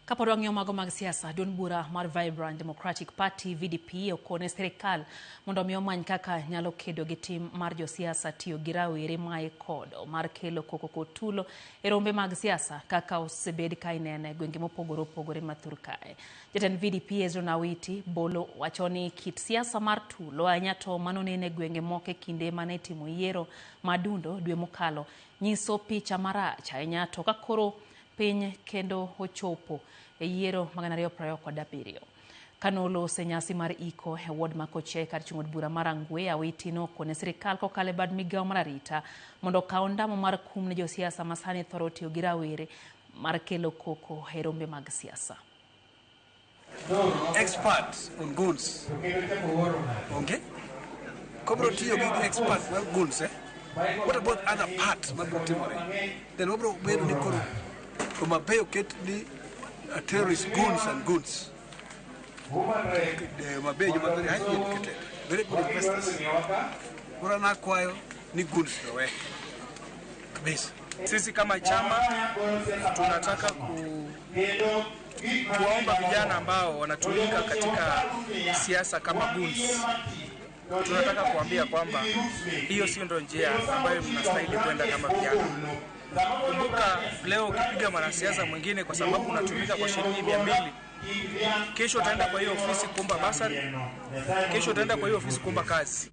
Kapod wang'iyo mago mag siasa, duond bura mar Vibrant Democratic Party VDP okone sirikal mondo omi omany kaka nyalo kedo gi tim mar josiasa tiyo gi rawere mae kodo mar kelo koko kod tulo e rombe mag siasa kaka osebed ka inene e gwenge mopogore opogore ma thur kae. Jatend VDP Hezron Awiti Bolo wacho ni kit siasa mar tulo ahinya to mano nene e gwenge moko e kinde mane itimo yiero ma dundo dwe mokalo nyiso picha marach ahinya to ka koro piny kendo ochopo e yiero mag 2027. Kane olose nyasi mar iko e ward ma Kochiae kar chung' od bura mar Rangwe, Awiti nokone sirikal kokalo e bad migawo mar arita mondo okaw ondamo mar kum ne josiasa ma sani thoro tiyo gi rawere mar kelo koko e rombe mag siasa. Expert on goons. Onge? Kobro tiyo gi expert mar goons, eh? What about other parts mabro timore? Then wabro bedo ni koro Homa Bay oket ni terrorist goons and goons. Homa Bay joma very highly educated, very good investors. Koro nakwayo ni goons to we. Kabisa. Sisi kama chama tunataka kuwaomba vijana ambao wanatumika katika siasa kama goons, tunataka kuambia kwamba hiyo sio ndo njia ambayo mnastahili kwenda kama vijana. Kumbuka leo ukipiga mwanasiasa mwingine kwa sababu unatumika kwa shilingi 200, kesho utaenda kwa hiyo ofisi kuomba basari, kesho utaenda kwa hiyo ofisi kuomba kazi.